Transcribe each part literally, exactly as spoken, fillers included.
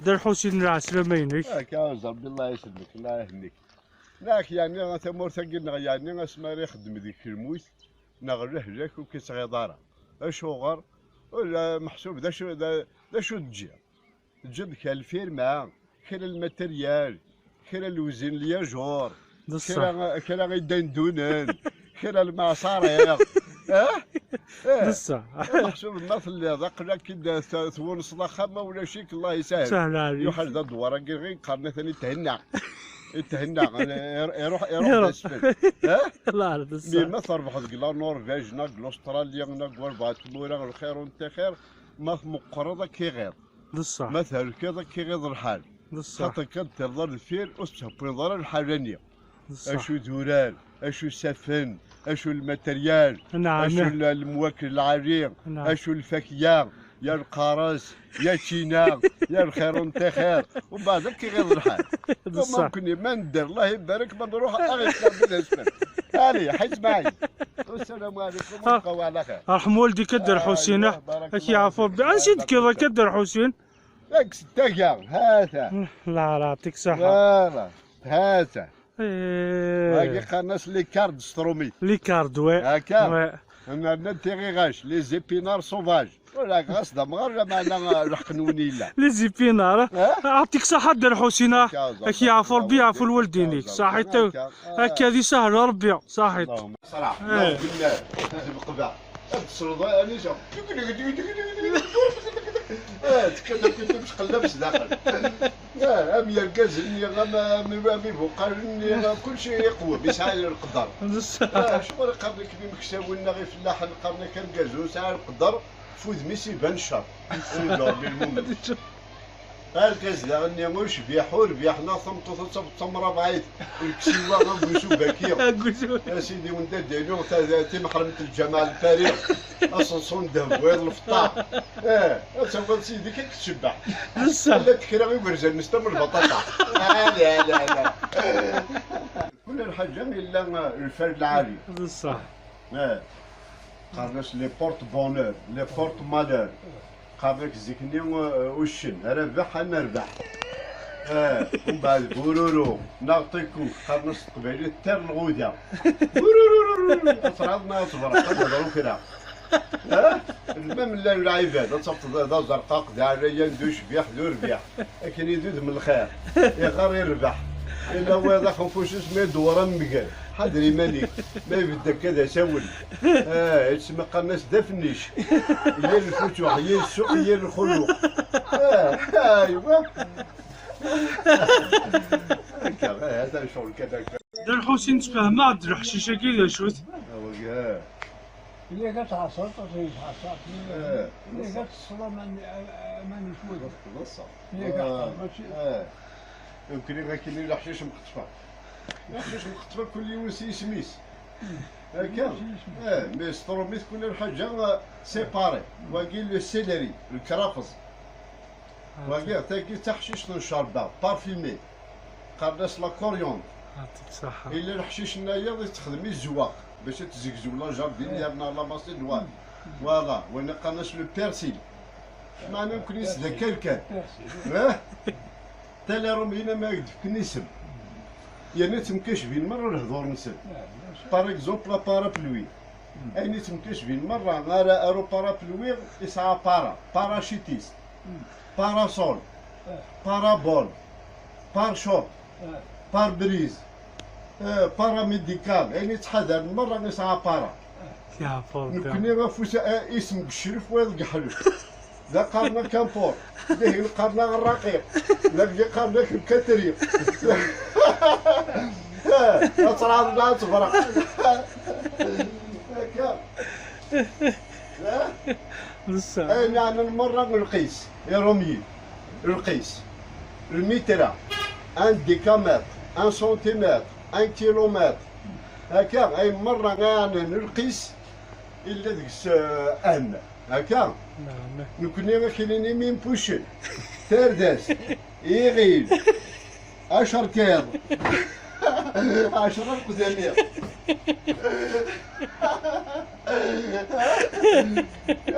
Dda Lḥusin, lɛeslama-inek. Akka, ẓer, Allah yesselmek, Allah yehnik. Nak, yeɛni, tamurt-agi-nneɣ, yeɛni, asmi ara ixeddem deg-k lmut, neɣ lehlak, ur k-ittɣiḍ ara. Acuɣer? Ula meḥsub d acu, d, d acu d-ǧǧiɣ? Teǧǧiḍ kra lfirma, kra lmateryal, kra lwezin lyajur, d ṣṣeḥ, kra, kra idendunen, kra lmaṣariɣ. Eh? Eh. D ṣṣeḥ. Eh, meḥsub ma telliḍ, aql-ak-id t-, twunseḍ axxam, ma ulac-ik, Allah yesahel. Sahel ɛalik. Yuḥal d adwar-agi, ɣin qqaren atan ithenna. Ithenna, ir-, iruḥ, iruḥ d asfel. Eh? Allah, d ṣṣeḥ. Mi ma terbeḥ deg la Norvège, neɣ deg l'Australie, neɣ deg warbaɛ tmura, lxir u n tixir, ma tmeqqreḍ ad k-iɣiḍ. D ṣṣeḥ. Ma terkeḍ ad k-iɣiḍ lḥal. D ṣṣeḥ. Xaṭer kan terḍa deffir, ur tettḥewwiḍ ara lḥal-nni. D ṣṣeḥ. Acu d urar, acu isaffen, acu lmateryal, nɛam, acu l-, lemwak lɛali, nɛam, acu lfakya, ya lqares, ya ččina, ya lxir u n tixir. Umbeɛd ad k-iɣiḍ lḥal. D ṣṣeḥ. Mumkin ma nedder, Allah ibarek, ma nruḥ, ad ɣ-yefk Rebbi d asfel. Allez, ḥiz maɛi. Assalamu ɛlikum, ah, wa nlqaw ɛla xir. Arḥem waldik a Dda Lḥusin, ah, ad k-yeɛfu Rebbi. Ansi d-tekkiḍ akka a Dda Lḥusin? Deg Settaga, ha-ta. Allah ara yɛṭik ṣṣeḥḥa. Voilà, ha-ta. Eh. Wagi qqaren-as les cardes s trumit. Les cardes, ouais. Akka. Ouais. Nerna tiɣiɣac, les épinards sauvages. Wala, ɣas d amɣar, lameɛna lḥeqq-nwen yella. Les épinards, ah? Yɛṭik ṣṣeḥḥa a Dda Lḥusin, ah. Akka, ak-yeɛfu Rebbi, yeɛfu lwaldin-ik. Akka, ṣaḥit, akka, ah, akka di sahel Rebbi, ṣaḥit. Ṣra, eh, ma qbilna, ad tebqeḍ, ad tesleḍ, anisa. Eh, tekka-d akk tqellab s daxel. Eh, am yergazen-nni, am, am, am ibuqalen-nni, kulci yeqwem, yesɛa leqder. Eh, acuɣer qqaren-ak d imeksawen neɣ ifellaḥen, qqaren-ak argaz ur yesɛi leqder, f udem-is iban ccer. Ur d-rebbi lmumen. Argaz daɣen-nni ucbiḥ, urbiḥ, neɣ tameṭṭut ad tafeḍ d tamrabeɛit, lksiwa, agusu baki. Agusu. A sidi, wenda daynu, ta-, ta-, timeḥremt n lǧameɛ lpari, aṣenṣu n ddheb, wayeḍ lfeṭṭa. Eh, ad tafeḍ sidi kan tettcebbeḥ. D ṣṣeḥ. Llant kra igerzan-nnes tam lbaṭaṭa. Ala, ala, ala. Kul lḥaǧa illa, eh, lfal lɛali. D ṣṣeḥ. Eh. Qqaren-as les porte-bonheur, les porte-malheur. Qqaren-ak zik-nni, eh, uccen, arabeḥ, ad nerbeḥ. Eh, umbeɛd bururu, neɣ ṭikkuk, qqaren-as s teqbaylit ṭṭir n lɣuda. Bururururu, ad tṛaḍ neɣ ad tebraq, ad d-yeḍru kra. Eh? Lmam llan lɛibad, ad tafeḍ d, d azerqaq, d aɛlayan, d ucbiḥ, d urbiḥ. Akken i d udem n lxir, iɣer irbeḥ. Illa wayeḍ axenfuc-is ma idewwer am mger. Ḥader iman-ik, ma ibedd akka d asawen. Ah, yettmeqqaren-as d afennic. Yir lfutuḥ, yir ssuq, yir lxuluq. Ah, aywa. Akka, ah, hatan ccɣel kan akka. Dda Lḥusin, sfehmeɣ-d leḥcic-agi d acu-t. Ah, wagi, ah. Yak ad tɛeṣreḍ, ad tɛeṣreḍ. Eh, yak ad tesseḍ aman, aman n twal. D ṣṣeḥ. Yak ah, aḥeqq, mačči eh. Nekkni akkenni leḥcic mqeṭṭfeɣ. Leḥcic mqeṭṭfeɣ kul yiwen s yisem-is. Akka? S yisem-is. Eh, mais s trumit kul lḥaǧa, eh, séparé. Wagi le céleri, lkrafeẓ. Wagi, tagi d taḥcict n ccerba, parfumée. Qqaren-as la coriandre. Yɛṭik ṣṣeḥḥa. Illa leḥcic-nnayeḍ i texdem i zzwaq, bac ad tezzegzew la jardinière neɣ la macédoine. Voilà, win qqaren-as le persil. Meɛna nekkni s d akalkan. Eh? Tala Rumyin ama ak-d-fken isem. Yerna ttemkacbin merra lehdur-nsen. Par exemple, la parapluie. Ayen i ttemkacbin merra, ara, ara parapluie, isɛa para, parachutiste, parasol, parabol, pare-choc, pare-brise, eh, paramédical, ayen yettḥadaren merra isɛa para. Yeɛfu Rebbi. Nekkni afus, eh, isem deg ccref, wayeḍ deg ḥlef. Da qqaren-ak ampur, dihin qqaren-ak rraqiq, dagi qqaren-ak lkatri. Eh, ad tṛaḍ neɣ ad tebraq. Akka. Eh? D ṣṣeḥ. Ayen yeɛnan merra lqis, irumyi, lqis, lmitra, un décamètre, un centimètre, un kilomètre. Akka, ayen merra yeɛnan lqis, illa deg-s, eh, an. Akka? Neɛma. Nekkni akinin impuccen, tardast, iɣil, acerkiḍ, ɛecra lqdami.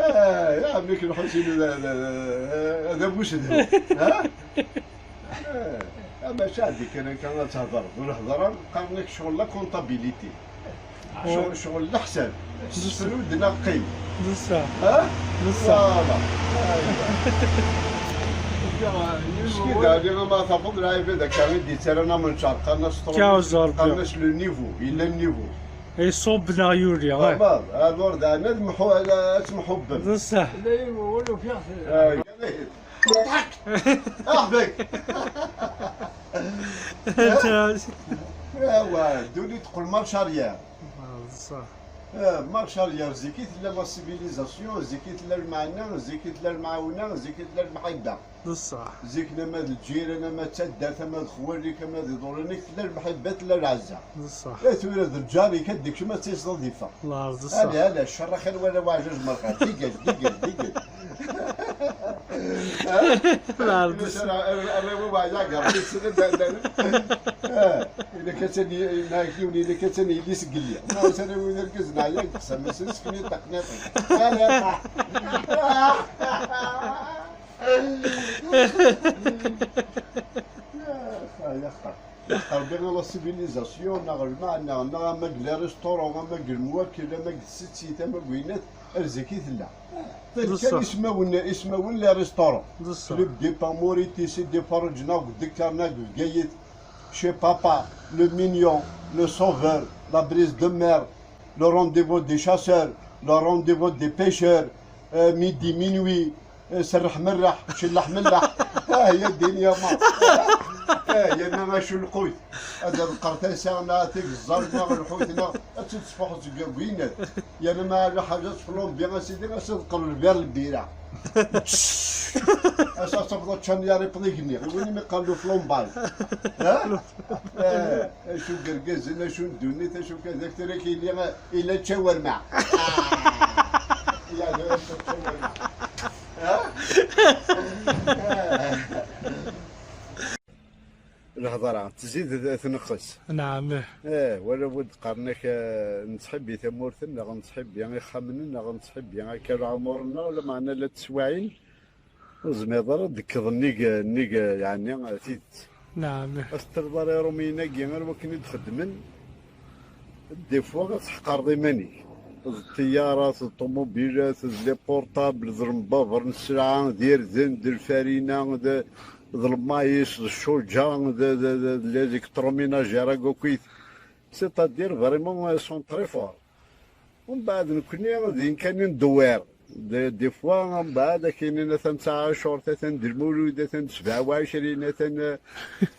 Ah, ya ɛemmi-k Lḥusin d, d, d, d amusdew, ha? Ah, maca ɛeddi kan akka ad thedreḍ, ur hedreɣ, qqaren-ak ccɣel la comptabilité. Ccɣel, ccɣel leḥsab. Sefru-d neɣ qqim. D ṣṣeḥ. Ha? D ṣṣeḥ. Voilà. Aywa. Meskin, ɛni ama tafeḍ lɛibad akka i d-yettarran amenčar, qqaren-as ṭrumit, qqaren-as le niveau, yella le niveau. Iṣubb neɣ yuli, eh. Tfehmeḍ? Alors, daɛna ad mḥu-, ad temḥubbem. D ṣṣeḥ. Aywa. Aḥbek. Awa, ddunit teqqel marche arrière. Ah, d ṣṣeḥ. Eh, marche arrière, zik i tella la civilisation, zik i tella lmeɛna, zik i tella lemɛawna, zik i tella lemḥibba. D ṣṣeḥ. Zik, ama d lǧiran, ama d taddart, ama d xwali-k, ama d iḍulan-ik, tella lemḥibba, tella lɛezza. D ṣṣeḥ. Eh, tura d lǧar-ik, ad d-ikcem, ad tt-yesleḍ yeffeɣ. Lɛerḍ, d ṣṣeḥ. Ala, ala, ccerrex anwa ara waɛjaj merqa. Digel, digel, digel. Lɛerḍ, d ṣṣeḥ. Ara, ara, ara waɛjaj, ɣer tis-, da, da, da. Eh, illa kan atan y-, ma yiwen illa kan atan yelli seg lli. Ma atan wid argaz neɛya, yeqsam, ma sen-, sken iṭaqniṭi. Ala, ah. Ah, ya xtar. Rebbi, la civilisation, neɣ lmeɛna, neɣ ama deg les restaurants, ama deg lemwakkel, ama deg tsettit, ama deg winat, ar zik i tella. D ṣṣeḥ. Kan ismawen, ismawen les restaurants. D ṣṣeḥ. Club des Pamoritis, des Farruǧ, neɣ deg Ddekar, neɣ deg Bgayet, chez Papa, le Mignon, le Sauveur, la Brise de Mer, le Rendez-vous des chasseurs, le Rendez-vous des pêcheurs, euh, midi, minuit, eh, serreḥ merreḥ, celleḥ melleḥ. Ah, ya ddin ya ma. Ah, yerna acu lqut. Ad ḍeqqer tasa, neɣ tigeẓẓal, neɣ lḥut, neɣ ad tt-id-tesfuḥeḍ seg winat. Yerna ma ala ḥaǧa tflumbi, a sidi, ad tt-ḍeqqer lbir lbira. Ass-a tafeḍ ččan yar iṭligen-nni. I win i mi qqaren le flambage. Ha? Eh, acu n yergazen, acu n ddunit, acu kan, d akter-agi yili, yella d tawerma. Ah! Yella d tawerma. Ha? Lehḍra tzid, tneqqes. Naɛam, ih. Eh, wala bu d-qqaren-ak, eh, nettḥibbi tamurt-nneɣ, nettḥibbi ixxamen-nneɣ, nettḥibbi akka leɛmur-nneɣ, lameɛna la teswaɛin. Ur zmireḍ ara ad d-tekkeḍ nnig, nnig, yeɛni, tidet. Naɛam. Ad s-terriḍ ara iṛumyen-agi ar wakken i d-xeddmen, des fois ad tḥeqqreḍ iman-ik. D ṭṭiyarat, d ṭumubilat, d les portables, d lembaber n sselɛa, d irden, d lfarina, d, d lmayis, d ccuǧa, d, d, d, d les électroménagers, akk-, akkit. C'est-à-dire, vraiment, ils sont très forts. Umbeɛd nekni din kan i ndewwir. De-, des fois, umbeɛd ad k-inin atan d taɛacurt, atan d lmulud, atan d sebɛa u ɛecrin, atan,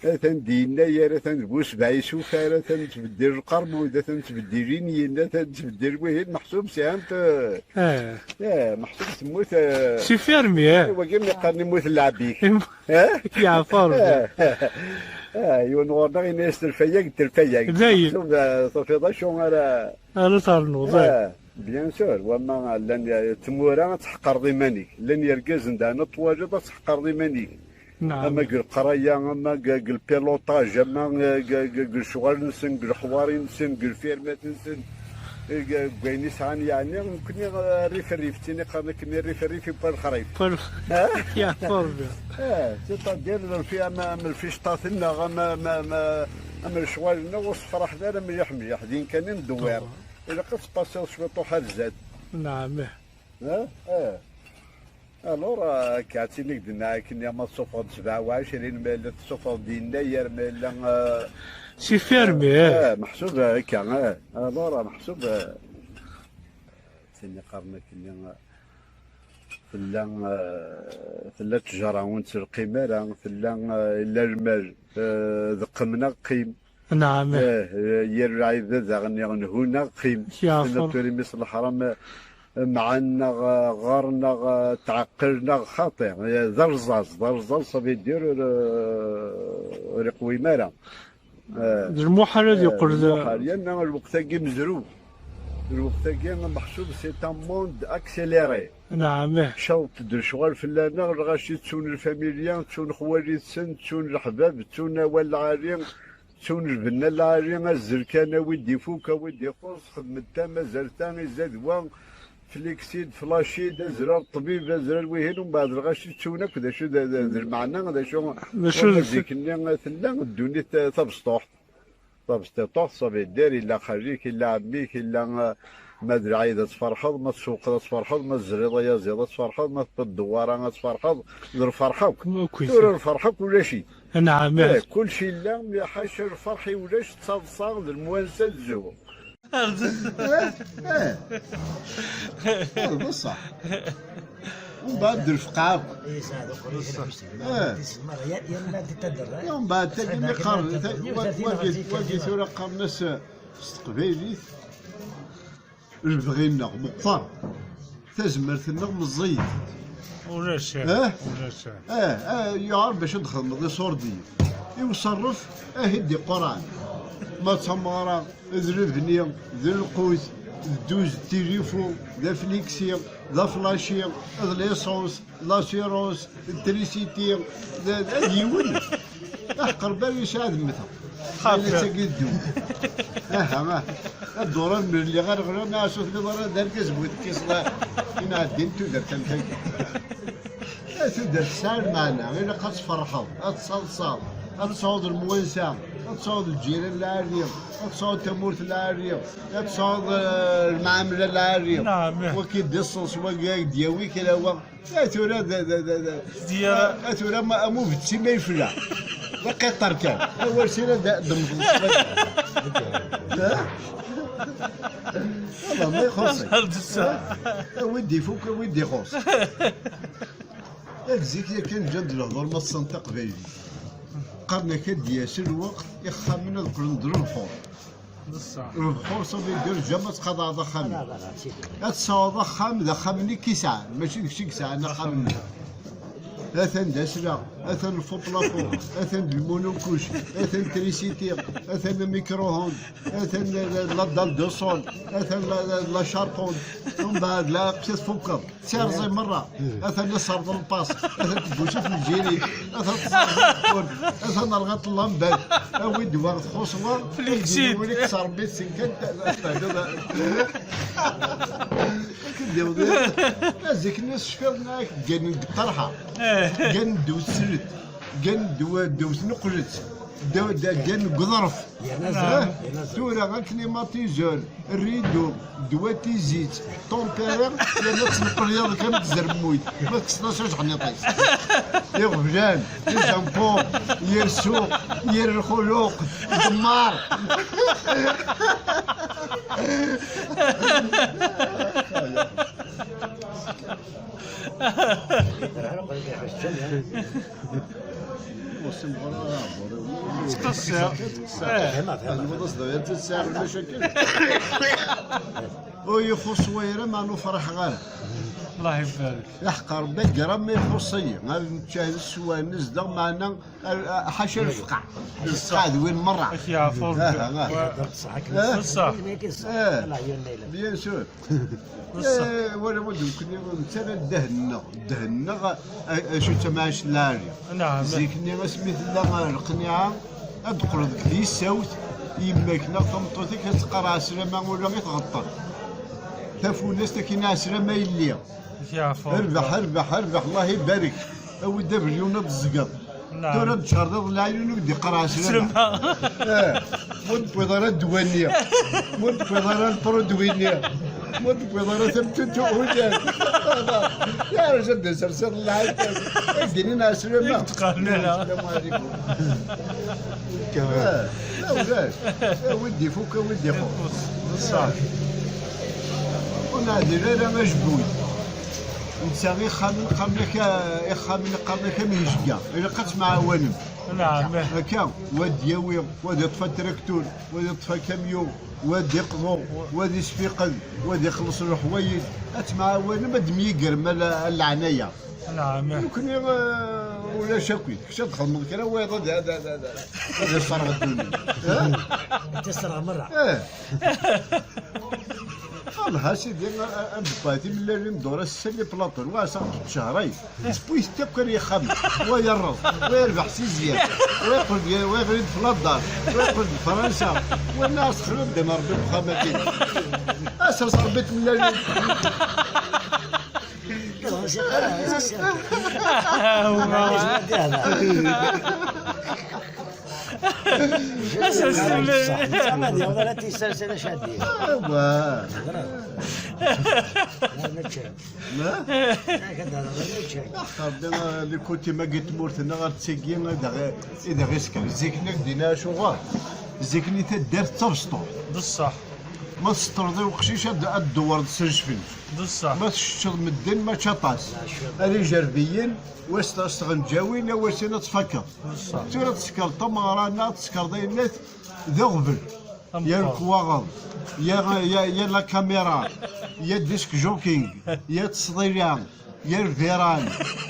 atan d yennayer, atan d bu sebɛa isufar, atan nettbeddil lqermud, atan nettbeddil inyen, atan nettbeddil wihin, meḥsub sɛant, eh, eh, meḥsub temmut, eh, si fermi, eh. Wagi mi qqaren immut lɛeb-ik. Im-, eh? Yeɛfer. Eh, eh, yiwen ɣur-neɣ yenna-yas telfa-yag, telfa-yag. Dayen. Meḥsub, eh, tufiḍ acu ara Ara ternuḍ, eh. Ah, bien sûr, wama llan, eh, tmura ad tḥeqqreḍ iman-ik. Llan yergazen daɣen ad twaliḍ ad tḥeqqreḍ iman-ik. Naɛam. Ama deg leqraya, ama deg, deg lpilotage, ama, eh, deg, deg, deg lecɣal-nsen, deg leḥwari-nsen, deg lfirmat-nsen, eh, deg, deg wayen i sɛan, yeɛni, nekni, eh, rrif rrif, d tin iqqaren akken rrif rrif yewwa lexrif. Yewwa lexrif. Ah? Ya Rebbi. Eh, c'est-à-dire, am, am lficṭat-nneɣ, am, am, am, am lecɣal-nneɣ, ur sefraḥen ara mliḥ mliḥ, din kan i ndewwir. Ilaq ad tpasiḍ cwiṭuḥ ar zdat. Naɛam, ih. Eh? Eh. Alors, eh, akka, ad tinig dinna akken, ama tsuffɣeḍ sebɛa u ɛecrin, ma yella tsuffɣeḍ di yennayer, ma yella, eh, si fermi, eh, eh, meḥsub, eh, akka, eh. Alors, eh, meḥsub, eh, tin iqqaren akken, eh, tella, eh, tella ttejra ur nettelqim ara, tella, eh, yella lmal, eh, d qqem neɣ qqim. Naɛam. Eh, eh, yir lɛibad daɣen nhu neɣ qqim. Yeɛfer. Tenna turim-is leḥram, eh, mɛen neɣ, eh, ɣer neɣ, eh, tɛeqqel neɣ xaṭi. Eh, d arẓaẓ, d arẓaẓ, ça veut dire, eh, ur iqwim ara. Eh, d lmuḥal ad eh, yeqqel d lmuḥal. Yerna lweqt-agi mezrub. Lweqt-agi meḥsub c'est un monde accéléré. Naɛam, ih. Cawṭ-d lecɣal fell-aneɣ, lɣaci ttun lfamilya, ttun xwali-tsen, ttun leḥbab, ttun awal lɛali. Ttun lbenna lɛali, azzel kan, awi-d ifuk, awi-d ixuṣ, xedmet tamazart-a, izad wa, fliksid, flashi-d, azrar ṭṭbib, azrar wihin, umbeɛd lɣaci ttun akk d acu d, d, d lmeɛna, d acu d acu wama d zik-nni tella ddunit, eh, tabesṭuḥt. Tabesṭuḥt, ça veut dire, illa xali-k, illa ɛemmi-k, illa, eh, ma d lɛid ad tferḥeḍ, ma tsewqeḍ ad tferḥeḍ, ma tzriḍ ayaziḍ ad tferḥeḍ, ma tewwiḍ dewwara ad tferḥeḍ, d lferḥ akk. Tura lferḥ akk ulac-it. Anɛam. Eh, kulci yella, ḥaca lferḥ i ulac, d taḍsa, d lemwansa, d zzhu. Eh, eh. Eh, d ṣṣeḥ. Umbeɛd d lfeqɛa akk. Eh. Umbeɛd tagi mi qqaren, wagi, wagi tura qqaren-as, eh, s teqbaylit, lebɣi-nneɣ meqqer, tazmert-nneɣ meẓẓiyet. Ulac. Eh? Ulac. Eh, eh, yuɛer bac ad txedmeḍ iṣurdiyen. I uṣerref, ahi d-iqquran. Ma d tameɣra, d lebni, d lqut, d duz, d tilifu, d afliksi, d aflaci, d licence, l'assurance, trisiti, d, d, ad yiwen. Aḥqer bari yesɛa d mmteɣ. Xafi. Ala tagi ddun. Aha, aha. Ad d-uran mlelli ɣer ɣran, acu tniḍ ara d argaz bu tekkiseḍ, inɛeddin tudert am tagi. Eh, tudert tesɛa lmeɛna, ilaq ad tferḥeḍ, ad tṣalṣaḍ, ad tesɛuḍ lemwansa, ad tesɛuḍ lǧiran lɛali, ad tesɛuḍ tamurt lɛali, ad tesɛuḍ, eh, lmeɛmla lɛali. Naɛam. Wagi d iṣeṣ, wagi ad d-yawi kra wa. Eh, tura d, d, d, d, Ziyara. Eh, tura ma, am ubetsi ma yefla. D aqiṭer kan. Awal sira d, d mḍes. Eh? Ala, ma ixuṣ. Ar d-ssa. Eh? Awi-d ifuk, awi-d ixuṣ. Yak zik yakan ǧǧan-d lehdur ma tessen taqbaylit. Qqaren-ak ad d-yas lweqt, ixxamen ad qqlen d lebḥur. Lebḥur, ça veut dire jamais ad tqaḍɛeḍ axxam. Ad tesɛuḍ axxam, d axxam-nni i k-isɛan, mačči d kečč i yesɛan axxam-nni. Atan d asla, atan lfuṭlafu, atan d lmunukuc, atan trisiti, atan amikruhund, atan la, la, la dalle de sol, atan la, la, la charpente, umbeɛd la, tfukkeḍ. Tirẓi merra, atan iṣerḍ lpas, atan tebbucit lǧiri, atan tṣerḍ lkul, atan rɣat lambat, awi-d wa txuṣ wa, fliksid. Win i yettṛebbi tsenkant, ad s-tehduḍ. Akken d-iwḍi, azik-nni s cfiḍ-nni gganen deg ṭṭerḥa, gganen ddew teslet, gganen ddew, ddew tneqlet, ddew, ddew, gganen deg uḍref. Yerna azrem, yerna azrem. Tura, aklimatiseur, rideau, ddwa tizit, tempéraire, yerna tettneqliḍ kan tzermuyt, ma tekkseḍ-as ajeḥniḍ-is. Iɣeblan, les impôts, yir ssuq, yir lxuluq, demmar. Ur ssineɣ ara aɛebbuḍ-iw. Ttqeṣṣiṛ. Eh. Tfehmeḍ, tfehmeḍ. Tfehmeḍ, as-d-, ad tesɛiḍ lmacakil. Ur ixuṣṣ wayra, meɛna ur ferḥeɣ ara. Allah ibarek. Iḥeqq Rebbi agramme ixuṣṣ-iyi. Ad neččah d sswan, nezdeɣ, meɛna, eh, ḥaca lefqeɛ. Lefqeɛ d win merra. Ad k-yeɛfu Rebbi. Ah, ah. Wa-, ṣṣeḥ. Eh. Bien sûr. Eh, wala wad nekkni nettarra ddehn-nneɣ. Ddehn-nneɣ, a, a, acu d tamɛict lɛali. Naɛam. Zik-nni asmi tella lqniɛa, ad d-teqqleḍ deg tissawt, yemma-k neɣ tameṭṭut-ik ad teqqar ɛeslama ula i tɣeṭṭeḍ. Tafunast akin ɛeslama yelli. Yeɛfu. Rbeḥ, rbeḥ, rbeḥ, Allah ibarek. Awi-d abelyun ad teẓẓgeḍ. Naɛam. Tura tcerḍeḍ lɛinun ur d-iqqar ɛeslama. Ɛeslama. Eh, ur d-tewwiḍ ara ddwa-nni. Ur d-tewwiḍ ara lprudu-nni. Ur d-tewwiḍ ara tamtunt uhulan. Ya rrjal, ad d-serseḍ lɛayt. Ad d-inin ɛeslama. Ur d-qqaren ara. Assalamu ɛlikum. Eh, la ulac. Awi-d ifuk, awi-d ixuṣ. Ṣṣeḥ. Ur neɛdil ara ajbuy. Netta ixxamen qqaren-ak, ixxamen qqaren-ak am yijga. Ilaq ad temɛawanem. Naɛam. Akka, wa d-yawi, wa d-iṭṭef atraktur, wa d-iṭṭef akamyun, wa d-iqḍu, wa d-isfiqed, wa d-ixelleṣ leḥwayeǧ. Ad temɛawanem, ad d-temyigrem a la-, a leɛnaya. Naɛam. Nekni, eh, ulac akk. Kečč ad txedmeḍ kra, wayeḍ ad, ad, ad, ad, ad iṣerɣ ddunit. Eh? Ad iṣerɣ merra. Eh. Lha sidi, a, a, a, mbeɛd timellalin dura sel i Platon, wa sa ttcehray. Tewwit akk ar yexxam, wa yerreẓ, wa yerbeḥ si zzyad, wa yeqqel-d, wa yeɣli-d f Laddar, wa yeqqel-d f Fransa, wa nna as xlud d Rebbi n uxxam-agi. As as Rebbi timellalin. Ass-a, s-, Ass-a, s-, Aman yaweḍ ara t-yessersen acadi. Awa. Ɣer nečča. Ma? Yak ad d-hḍeṛ nečča. Axaṭer, eh, likuti-agi n tmurt-nneɣ ar d tigi, i d aɣ-, i d aɣ-isken zik-nni d-yenna acuɣer. Zik-nni taddart d tabesṭuḥt. D ṣṣeḥ. Ma tseṭṭreḍ i uqcic ad, ad d-tdewwreḍ s lejfenǧ. D ṣṣeḥ. Ma tceččeḍ medden mačči aṭas. Ar ijerbiyen, wa s-, s tɣenǧawin, a wasin ad tfakeḍ. D ṣṣeḥ. Tura ad tsekreḍ tameɣra-nneɣ, ad tsekreḍ ayen d aɣbel. Ameqqran. Ya lekwaɣeḍ, ya, ya, ya la caméra, ya disc jockey, ya ttesḍila, ya lviran,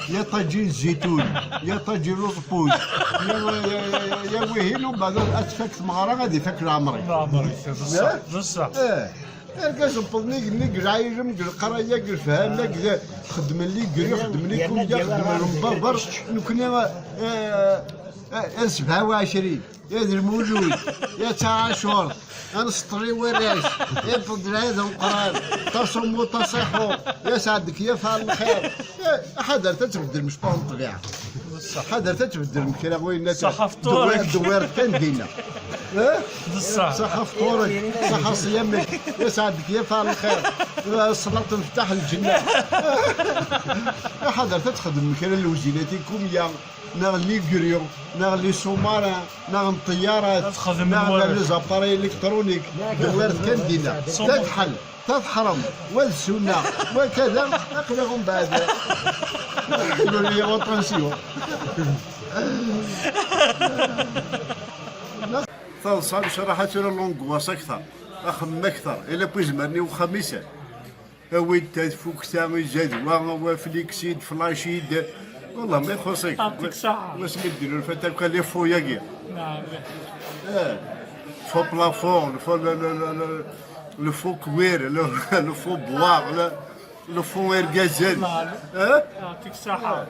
ya ṭaǧi n zzitun, ya ṭaǧi n uẓeppun, ya, ya, ya, ya, ya wihin, umbeɛd ad tfak tmeɣra, ad ifak leɛmer-ik. Leɛmer-ik, d ṣṣeḥ, d ṣṣeḥ. Eh, argaz n Ṭelni, nnig lɛilem, deg leqraya, deg lefhama, deg xeddmen ligri, xeddmen ikumya, xeddmen lembaber, nekni, eh, eh, eh, sebɛa u ɛecrin. Ya d Lmulud, ya d Taɛacurt, ad nseṭṭel i warrac, ya d Lɛid Ameqqran, ṭasumu ṭaṣiḥu, ya sɛeddek ya fɛal lxir. Ya, ḥadret ad tbeddlem ccwal n ṭṭbiɛa. Ḥadret ad tbeddlem kra wayen. Ṣaḥa fṭurek. Dewwer, dewwer kan dinna. Eh? D ṣṣeḥ. Ṣaḥa fṭurek, ṣaḥa ṣṣyamek, ya sɛeddek ya fɛal lxir, ṣṣlaṭ meftaḥ lǧenna. Ḥadret ad txedmem kra n lewzinat ikumya. Neɣ les griots, neɣ les sous-marins, neɣ n ṭṭeyyarat, neɣ les appareils électroniques, dewwret kan dinna. Ta tḥel, ta teḥrem, wa d ssunna, wa kada, aql-aɣ umbeɛd. Yuli attention. Taḍsa necraḥ ad tura l'angoisse akteṛ, axemmem akteṛ, ila pwi zemren i uxxam-is. Awi-d tafukta, izad wa, wa flexi-d, flash-id. Wallah, ma ixuṣ-ik. Yeɛṭik ṣṣeḥḥa. Wasmi d-nnulfant akk les faux-agi. Naɛam. Eh, faux plafond, le faux, le, le, le, le, le faux cuir, le, le faux bois, le, le faux irgazen. Naɛam. Eh? Yeɛṭik ṣṣeḥḥa.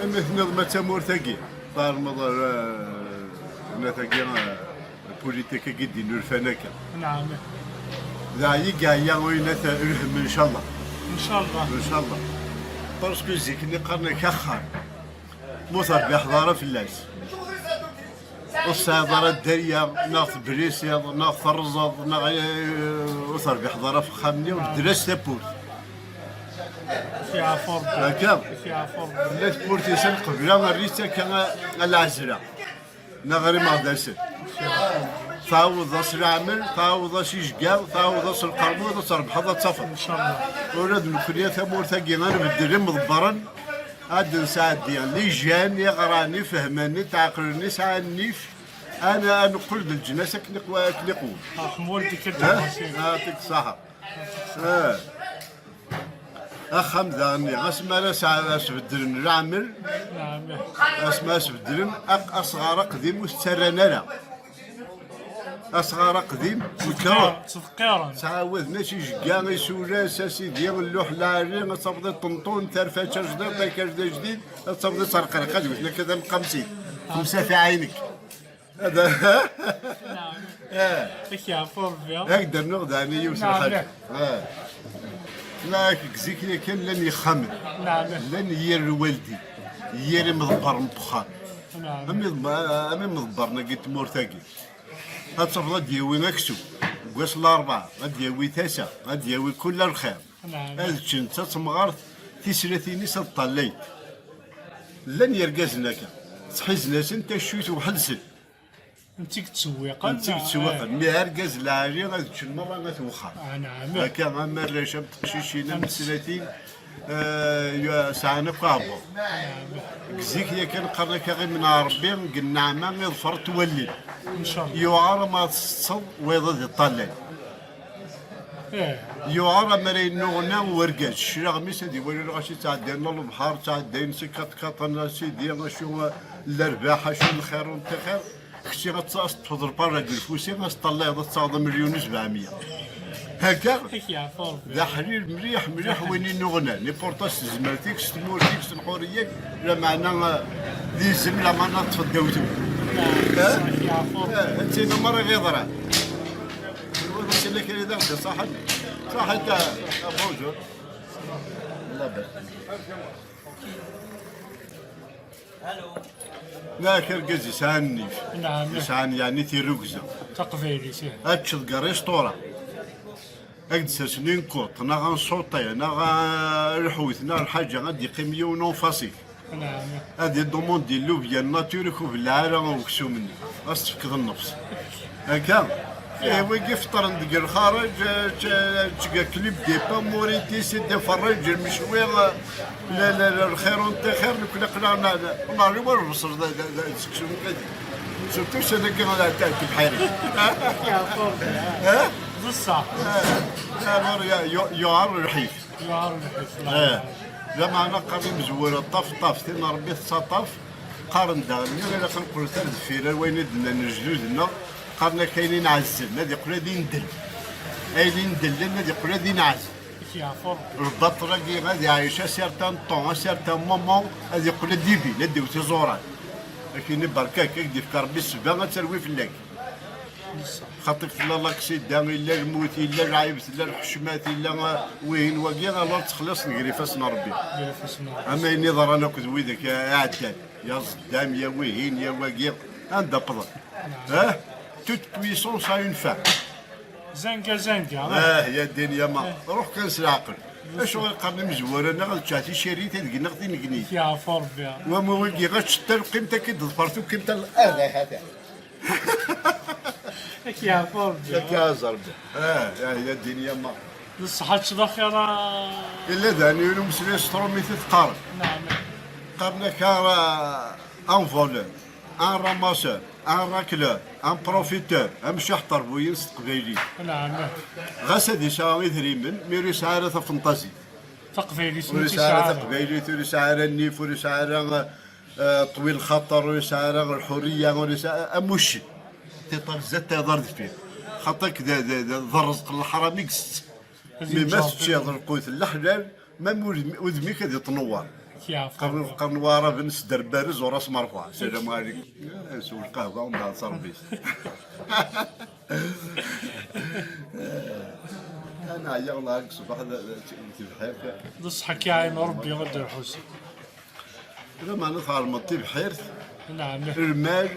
Amek tenniḍ ma d tamurt-agi? Tɛelmeḍ, eh, nna-t-agi, eh, Politik-agi d-innulfan akka. Naɛam. Dɣa i yeɛya uyennat lhemm, ncallah. Ncallah. Ncallah. Parce que zik-nni qqaren-ak axxam, ma ur terbiḥeḍ ara fell-as, ur tesɛiḍ ara dderya, neɣ teblisiḍ, neɣ terrẓeḍ, neɣ, eh, ur terbiḥeḍ ara f uxxam-nni, beddel-as tawwurt. Ad k-yeɛfu Rebbi. Akka. Ad k-yeɛfu Rebbi. Tella tewwurt-is lqebla, err-itt akka a, a lɛezla. Neɣ ɣer imeɣdasen. Tɛawdeḍ-as leɛmel, tɛawdeḍ-as ijeggaɣ, tɛawdeḍ-as lqermud, ad trebḥeḍ, ad tafeḍ. Ncallah. Ula d nekkni a tamurt-agi, ad nbeddel imḍebbren, ad d-nesɛeddi les jeunes, iɣran, ifehmen, itɛeqlen, isɛan nnif, ad, ad neqqel d leǧnas akken iqwa-, akken iqwem. Ṛḥem walidek a Dda Ḥasin. Yeɛṭik ṣṣeḥḥa. Ah. Axxam daɣen-nni, asmi ara s-, as-beddlen leɛmel, asmi as-beddlen, aq-, asɣar aqdim ur t-ttarran ara. Asɣar aqdim, nekreḍ. Ttfeqqiren. Ttɛawaden-as ijegga, isura-s, a sidi, lluḥ lɛali, ad tafeḍ iṭenṭun, tarfa d tajdiṭ, akal d ajdid, ad tafeḍ iṭerqerq, ad wten akka d amqamsit. Xemsa fi ɛinek. Hada. Naɛam. Eh. Ad k-yeɛfu Rebbi. Ad k-d-rnuɣ daɛni yiwet n lḥaǧa. Eh. La, deg zik yakan llan yexxamen. Naɛam. Llan yir lwaldi, yir imḍebbren n wexxam. Naɛam. Am iḍ-, am imḍebbren-agi n tmurt-agi. Ad tafeḍ ad d-yawi aksum, deg wass n larebɛa, ad d-yawi tasa, ad d-yawi kul lxir. Naɛam. Ad ččen d tatemɣart tislatin-is ad ṭṭallayent. Llan yergazen akka, ttḥizen-asen taccuyt weḥd-sen. Netta i yettsewwiqen. Netta i yettsewwiqen. Mi argaz lɛali ad ččen merra at wexxam. Ah, naɛam. Akka am arrac, am teqcicin, am teslatin, eh, sɛan akk aɛebbuḍ. Naɛam. Deg zik yakan qqaren akka ɣimen ɣer Rebbi, deg nneɛma iḍfer-it wallen. Ncallah. Yuɛer ma tsetteḍ wayeḍ ad iṭṭallay. Eh. Yuɛer amar yennuɣna urgaz, cclaɣ mmi-s ad iwali lɣaci ttɛeddayen lebḥer, ttɛeddayen s iqaṭqaṭen, a sidi, acu, eh, lerbaḥ, acu lxir u ntixir. Kečči ad tt-, ad teṭṭfeḍ lpara deg ufus-ik, ad s-teṭṭalayeḍ ad taɣeḍ amelyun u sebɛemya. Hakka? Ad k-yeɛfu Rebbi. D aḥrir mliḥ, mliḥ win i nuɣnan. Iporta s tezmert-ik, s tmurt-ik, s lḥuriya-k, lameɛna, eh, d izem, lameɛna teṭṭfeḍ ddaw-t. Ad k-yeɛfu Rebbi. Eh, ad tini merra i ɣ-yeḍran. Nwiɣ d acu-nni kra i d aɣ-d-iṣaḥen. Ṣaḥit, eh, bonjour. Labas. Yak argaz yesɛan nnif. Nɛam. Yesɛan, yeɛni, tirrugza. Taqbaylit, ih. Ad teččeḍ deg restaurant. Ad k-d-sersen une côte, neɣ un sauté, neɣ, ah, lḥut, neɣ lḥaǧa, ad d-yeqqim yiwen en face-ik. Nɛam. Ad idumandi llubya n nature, ur k-belleɛ ara uksum-nni. Ad s-tefkeḍ nnefs. Akka? Ih, wigi feṭṭren deg lxareǧ, eh, ttg-, ttga klib di Pamuriti, Sidi Ferraǧ, lmecwi, eh, la, la, la, lxir n tixir, nekni aql-aɣ na-, na-, ur neɛriw ara lbṣel d, d, d, d seksu n kadi. Surtout ussan-agi ɣer tebḥirin. Eh? D ṣṣeḥ. Eh, eh, yuɛer lḥif. Yuɛer lḥif. Eh. Lameɛna qqaren imezwura ṭṭaf, ṭṭaf, tin n Rebbi tettaṭṭaf. Qqaren daɣen, mi ilaq ad neqqel ar deffir, ar wayen i d-nnan lejdud-nneɣ, qqaren-ak ayen inɛezzen, ad yeqqel ad indel. Ayen indellen, ad yeqqel ad inɛez. Ad k-yeɛfu Rebbi. Lbaṭel-agi ad iɛic un certain temps, un certain moment, ad yeqqel ad d-ibin, ad d-iwet iẓuran. Akken iberka-k, ad k-d-ifk Rebbi ssebba, ad terwi fell-ak. Xaṭi tella laksida, illa lmut, illa lɛib, tella lḥecmat, illa, uh, wihin wagi, alors ttxelliṣen gar ifassen n Rebbi. Gar ifassen n Rebbi. Am ayen iḍran akked widak, uh, iɛeddan. Ya ẓeddam, ya wihin, ya wagi, anda wwḍen? Ah, toute puissance a une fin. Zanga, zanga. Ah, ya ddin, ya ma. Ruḥ kan s leɛqel. Acuɣer qqaren imezwura-nneɣ ad ččeɣ ticirrit, ad gneɣ tinegnit? Yeɛfu Rebbi. Wa ma wigi, ad teččeḍ talqimt, ad k-id-ḍfer tukimt, ah, da, hata. Ad k-yeɛfu Rebbi. Ad k-yeɛzu Rebbi. Ah, ah, ya ddin, ya ma. D ṣṣeḥ, ad teččeḍ axir, a. Illa d ɛni yiwen umeslay s trumit i teqqaren. Nɛam. Qqaren-ak, ah, un voleur, un ramasseur, un racleur, un profiteur, amcuḥ ṭerbuyen s teqbaylit. Nɛam. Ɣas ad yesɛu idrimen, mi ur yesɛi ara tafenṭazit. Taqbaylit ur yesɛi ara taqbaylit, ur yesɛi ara nnif, ur yesɛi ara, eh, ṭwil lxaṭer, ur yesɛi ara lḥuriya, ur yesɛi am uccen. Tiṭ ar zdat, tayeḍ ar deffir. Xaṭi d, d, d, d rrezq n leḥram i yessett. Mi ma teččiḍ lqut n leḥlal, ma udem-, udem-ik ad ittnewwar. Qqaren, qqaren Waɛraben s derbarez u ras merbuɛ. Salam ɛlikum. Eh, sew lqahwa, mbeɛd serbis. Ana ɛyiɣ, la, deg ṣṣbeḥ d, d, d tebḥirt. D ṣṣeḥ, ad k-iɛin Rebbi a Dda Lḥusin. Lameɛna tɛelmeḍ tibḥirt, nɛam, lmal,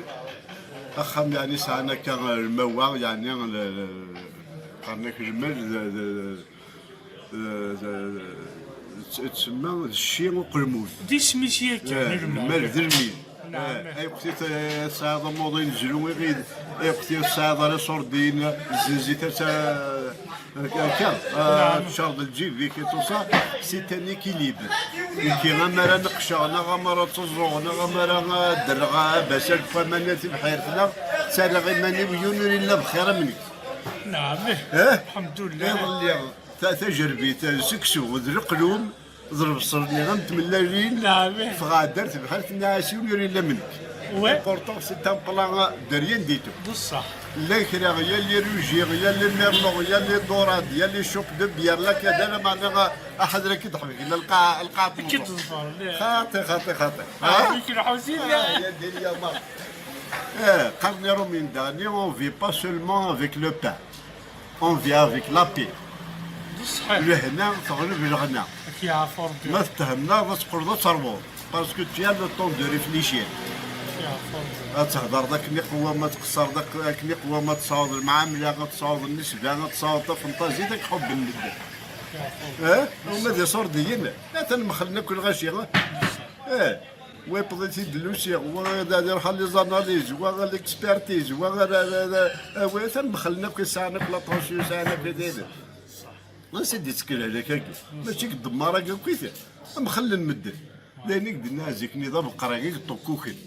axxam, yeɛni sɛan akka lmawa, yeɛni l-, l-, qqaren-ak lmal d, d, d, d, d, tsemma d cci uqelmun. D isem-is yakan, eh, lmal. Lmal d lmil. Nɛam. Eh, ay qti tesɛiḍ amuḍin, zlu iɣid, ay qti tesɛiḍ ara ṣurdiyen, zzenzi tasa, akka, ah, tcerḍ lǧib-ik et tout ça, c'est un équilibre. Nekki, amar ad neqceɣ, neɣ amar ad teẓẓuɣ, neɣ amar ad derreɣ abasal n waman ar tebḥirt, neɣ ttarraɣ iman-iw yiwen ur illa bxir am nekk. Nɛam, eh? Lḥemdullah. Iḍelli, ta-, tajerbit, seksu, d leqlum, d lebṣel-nni am tmellalin, nɛam, ih, ffɣeɣ-d ar tebḥirt n Ɛasiwen ur illa menk. Ouais. Important, c'est un plat de rien du tout. D ṣṣeḥ. Llan kra, ya les rouges, ya les merlons, ya les dorades, ya les chopes de bière, la kada, lameɛna aḥadar ad k-id-ḥbek, la lqaɛ, lqaɛ. Ad k-id-ḍfer, la. Xaṭi, xaṭi, xaṭi. Ah, ah, ya ddin, ya ma. Eh, qqaren Iṛumyen daɣen, on vit pas seulement avec le pain. On vit avec la paix. D ṣṣeḥ. Lehna teɣleb leɣna. Ad k-yeɛfu Rebbi. Ma tethennaḍ, ad teqqleḍ ad terwuḍ. Parce que tu as le temps de réfléchir. Ad k-yeɛfu Rebbi. Ad thedreḍ akken iqwem, ad tqeṣṣreḍ ak-, akken iqwem, ad tesɛuḍ lemɛamla, ad tesɛuḍ nnesba, ad tesɛuḍ tafenṭazit, ad k-ḥubben medden. Ad k-yeɛfu Rebbi. Eh? Uma d iṣurdiyen, atan mxellen akk lɣaci. Eh? Wa yewweḍ-it-id lusi, wa ad iruḥ ɣer les analyses, wa ɣer l'expertise, wa ɣer, ɣer, ɣer, ɣer, atan mxellen akk, sɛan akk la tension, sɛan akk idayden. Ansi d-ittkel hlak-agi? Mačči deg ddemmar-agi akk-it, mxellen medden. D ayen i k-d-nniɣ zik-nni d abeqra i yeṭṭukkuken.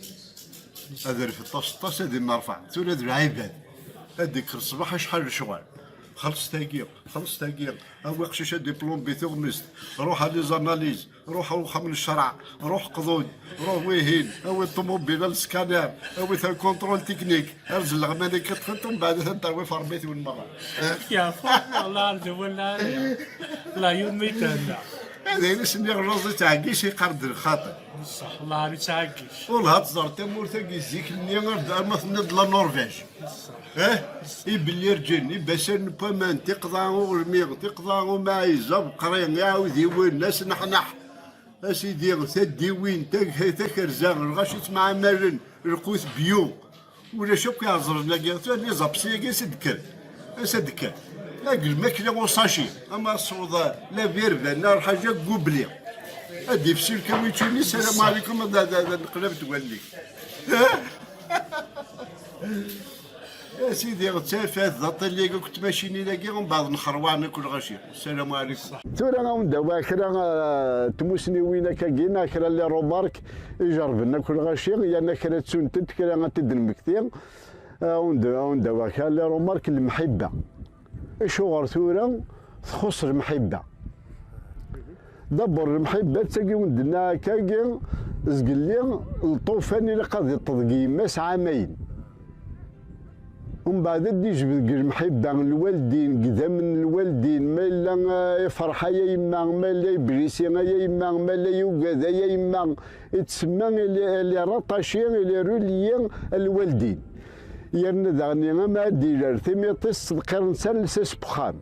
Ad irfed taseṭṭa-s, ad immerfeɛ. Tura d lɛibad. Ad d-ikker ṣṣbeḥ acḥal lecɣal. Xelṣ tagi, xelṣ tagi. Awi aqcic ad diplombi tuɣmest, ruḥ à les analyses, ruḥ ar uxxam n ccreɛ, ruḥ qḍu-d, ruḥ wihin, awi ṭumubil ar scanner, awi-t ar contrôle technique, ar zelleɣ mani kkiṭ-tent, umbeɛd ad tent-tawi f ṛebbat-iwen merra. Yeɛfu, Allah arju wala. La yumi thenna. Ad ayen as-nniɣ laẓ ittɛeggic, iqqar-d lxaṭer. Ṣṣeḥ, Allah ar ittɛeggic. Ur lha tẓer tamurt-agi zik-nni ar d-, arma tenniḍ la Norvège. Eh? Ibellirǧen, ibasan n waman, tiqḍa uɣelmi, tiqḍa umaɛiz, abeqri, iɛudiwen, asneḥneḥ. A sidi, taddiwin, tag-, takerza, lɣaci ttemɛamalen, lqut bio. Ulac akk iɛeẓren-agi, tura les absents-agi as-d-kker. As-d-kker. Ag lmakla usaci, ama tesweḍ la verve, neɣ lḥaǧa gubli. Ad d-ifsi lkawiču-nni, ssalamu ɛlikum, ad, ad, ad neqlab-d wallen-ik. A sidi, d tafat, d aṭili, akked tmacinin-agi, umbeɛd nxerwaɛen akk lɣaci. Ssalamu ɛlikum. Tura a wen-d-awiɣ kra, eh, n tmusniwin akkagi, neɣ kra n les remarques ijerben akk lɣaci, yerna kra ttuntent, kra ad t-id-nmekti. Eh, a wen-d-, a wen-d-awiɣ kra n les remarques, lemḥibba. Acuɣer tura txuṣṣ lemḥibba? D'abord, lemḥibba d tagi i wen-d-nniɣ akkagi, zgelli, lṭufan ilaq ad iṭṭeḍ deg yemma-s ɛamayen. Umbeɛd ad d-ijbed deg lemḥibba n lwaldin, deg idammen n lwaldin, ma yella, eh, iferḥ ay a yemma, ma yella iblisi ay a yemma, ma yella yugad ay a yemma, ittsemma il est, il est rattaché, il est relié a lwaldin. Yerna daɣen ama ad d-iler timiṭ-is ttḍeqqiren s alles-is n uxxam.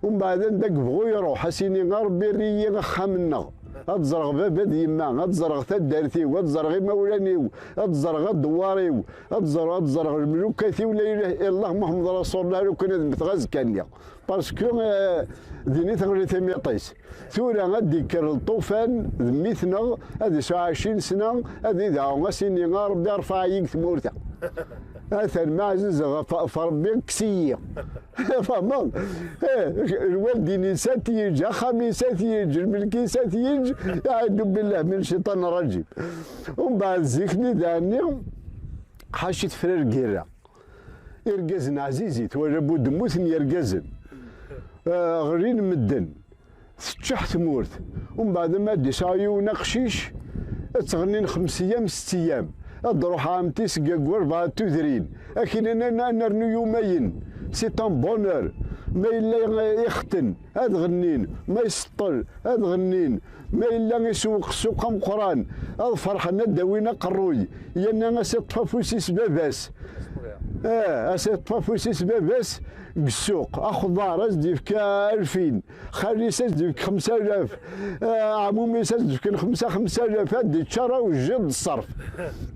Umbeɛd anda yebɣu iruḥ, a s-ini a Rebbi err-iyi axxam-nneɣ. Ad ẓreɣ baba d yemma, ad ẓreɣ taddart-iw, ad ẓreɣ imawlan-iw, ad ẓreɣ adewwar-iw, ad ẓreɣ, ad ẓreɣ lmelukat-iw, la ilaha illallah Muḥemmed Rasulullah, lukan ad mmteɣ azekka-nni. Parce que, eh, din i teɣli timiṭ-is. Tura ad d-ikker lṭufan d mmi-tneɣ, ad isɛu ɛecrin sna, ad idɛu, a s-ini a Rebbi rfeɛ-iyi deg tmurt-a. Atan ma ɛzizeɣ ɣef, ɣef Rebbi, kkes-iyi. Tfehmeḍ? Eh, lwaldin-is ad t-yeǧǧ, axxam-is ad t-yeǧǧ, lmelk-is ad t-yeǧǧ, aɛudu billah min cciṭan rrajim. Umbeɛd zik-nni daɛni, ḥaci tefra lgirra. Irgazen ɛzizit, wala bu d-mmuten yergazen. Eh, ɣlin medden. Teččeḥ tmurt. Umbeɛd ma d-isɛa yiwen aqcic, ad ttɣennin xems eyyam, sett eyyam. Ad d-ruḥ ɛemti seg aggur bɛa tudrin. Akin ad n-, ad nernu yumayen. C'est un bonheur. Ma yella ixetten, ad ɣennin. Ma iseṭṭel, ad ɣennin. Ma yella isewweq ssuq ameqqran, ad ferḥen, ad d-awin aqerruy. Yerna a s-iṭṭef afus-is baba-s. Eh, a s-iṭṭef afus-is baba-s deg ssuq. Axeḍḍar, a s-d-yefk alfin. Xali-s a s-d-yefk xemsa alaf, eh, ɛmumi-s a s-d-fken xemsa, xemsa alaf, ad d-iččar awejjiḍ d ṣṣerf.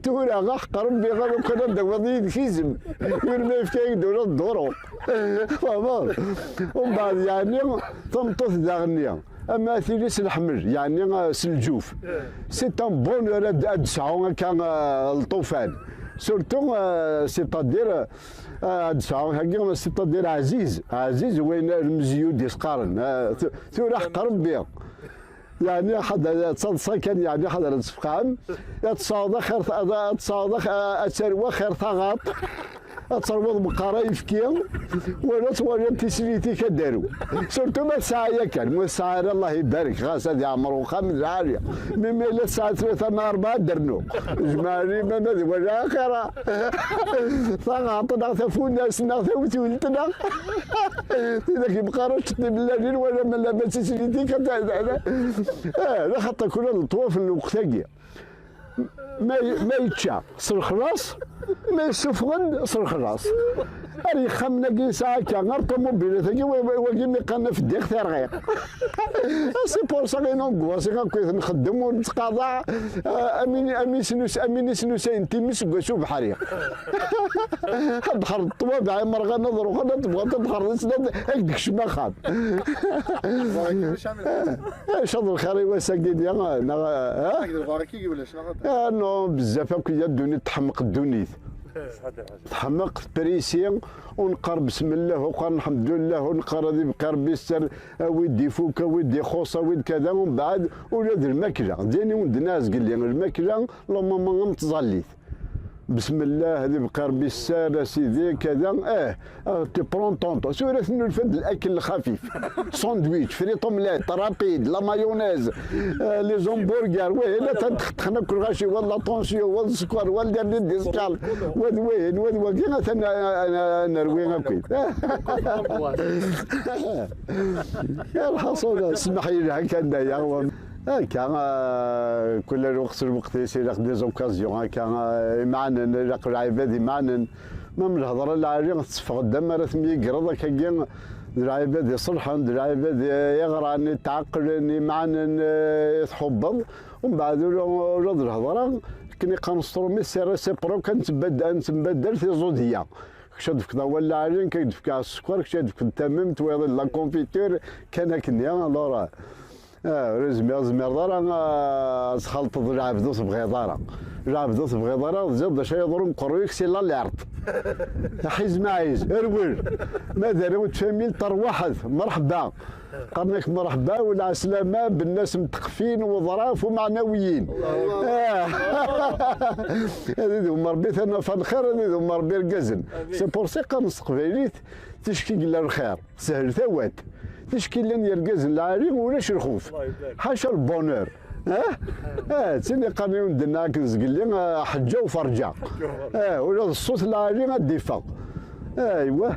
Tura, ɣaḥ qerb iɣer ukan ad d-tawiḍ yid-k izem, yur ma yefka-yak-d ula d duru. Tfehmeḍ? Umbeɛd, yeɛni, tameṭṭut daɣenni, ama tili s leḥmel, yeɛni, eh, s lǧuf. C'est un bonheur ad, ad d-tesɛu akka, eh, lṭufan. Surtout, eh, c'est-à-dire, eh, ad d-tesɛu hagi, c'est-à-dire ɛziz, ɛziz wayen lmezyud i s-qqaren. Eh, tu-, tura ḥeqq Rebbi. Yeɛni ḥad ad taḍsa kan, yeɛni ḥad ara tfeqɛem. Ad tesɛuḍ axir, ad, ad tesɛuḍ ax-, ad terwu axir taɣaṭ. Ad terwuḍ meqqar ayefki, wala twaliḍ tislit-ik ad d-arew. Surtout ma tesɛa yakan, ma ur tesɛa ara, Allah ibarek, ɣas ad yeɛmer uxxam d lɛali. Mi, mi la tesɛa tlata neɣ rebɛa, ad d-rnu. Jmeɛ liman ad iwala axir-a. Taɣaṭ neɣ tafunast neɣ tawtilt neɣ tidak yebɣa ara ččeṭ timellalin wala ma la ma d tislit-ik ad d-, eh, d axaṭer kul ad neṭwaf n lweqt-agi. Ma, ma yečča s lexlaṣ, ma yessufeɣ-d s lexlaṣ. Ar yexxamen-agi yesɛa akka, ar ṭumubilat-agi, wa-, wa-, wagi mi qqaren afeddiq tarɣiq. C'est pour ça i nanguwaṣ i akk i t-nxeddem ur nettqaḍaɛ, eh, am ini-, am isnus-, am inis n usayen timis seg wass ubeḥri. Ad d-xerḍ ṭṭwabeɛ imerɣan ad ruḥen, ad tebɣuḍ ad d-xerḍ isnad, ad k-d-kecm axxam. Acu d lxir i wass-agi-nni, neɣ, ha? Ah, non, bezzaf akk ya ddunit, tḥemmeq ddunit. Tḥemmeq, tprisi, ur neqqar besmellah, ur neqqar lḥemdullah, ur neqqar ad ibqi Rebbi sser, awi-d ifuk, awi-d ixuṣ, awi-d kada, umbeɛd ula d lmakla. D ayen i wen-d-nniɣ zgelli, lmakla, le moment am tẓallit. Bismillah, ad ibqi Rebbi ssar, a sidi, kada, eh, ah, tu prends ton temps. Tura tennulfa-d l'akel lxafif. Sandwich, frites omelettes, rapide, la mayonnaise, eh, les hamburgers, wihin, atan txetxen akk lɣaci, wa d la tension, wa d sskeṛ, wa d l'hernie discale, wa d wihin, wa d wagi, atan, eh, eh, nerwi akkit. Lḥaṣun, smaḥ yelha kan d aya. Akka, ah, kul lweqt s lweqt-is, ilaq des occasions, akka, ah, imaɛnen, ilaq lɛibad imaɛnen. Ma m lhedra lɛali, tetteffeɣ-d am ara temyegreḍ, akkagi, d lɛibad iṣelḥen, d lɛibad iɣran, itɛeqqlen, imaɛnen, eh, i tḥubbeḍ. Umbeɛd ula, ula d lhedra, akken iqqaren s trumit, c'est réciproque, ad netbedd-, ad nettembaddal tiẓudiya. Kečč ad d-tefkeḍ awal lɛali, nekk ad k-d-fkeɣ sskeṛ, kečč ad d-tefkeḍ tamemt, wayeḍ d la confiture, kan akkenni, alors, ah, ur zmireḍ, zmireḍ ara, ah, ad txalṭeḍ lɛebd ur tebɣiḍ ara. Lɛebd ur tebɣiḍ ara, tẓiḍ d acu ay yeḍrun deg uqerruy-ik, c'est l'alerte. Aḥiz maɛiz, rwel. Ma d arraw n tfamilt, terwaḥeḍ, mreḥba. Qqaren-ak mreḥba u lɛeslama, bennas mteqfin, weḍraf, umeɛnawiyin. Ah. Ad idum Rebbi tanafa n lxir, ad idum Rebbi irgazen. C'est pour ça qqaren s teqbaylit, ticki yella lxir, teshel tawat. Ticki llan yergazen lɛali, ulac lxuf. Ḥaca le bonheur. Ah? Ah, d tin iqqaren i medden akken zgelli, ah, ḥeǧǧa u ferǧa. Ah, ula d ṣṣut lɛali ad d-iffeɣ. Aywa.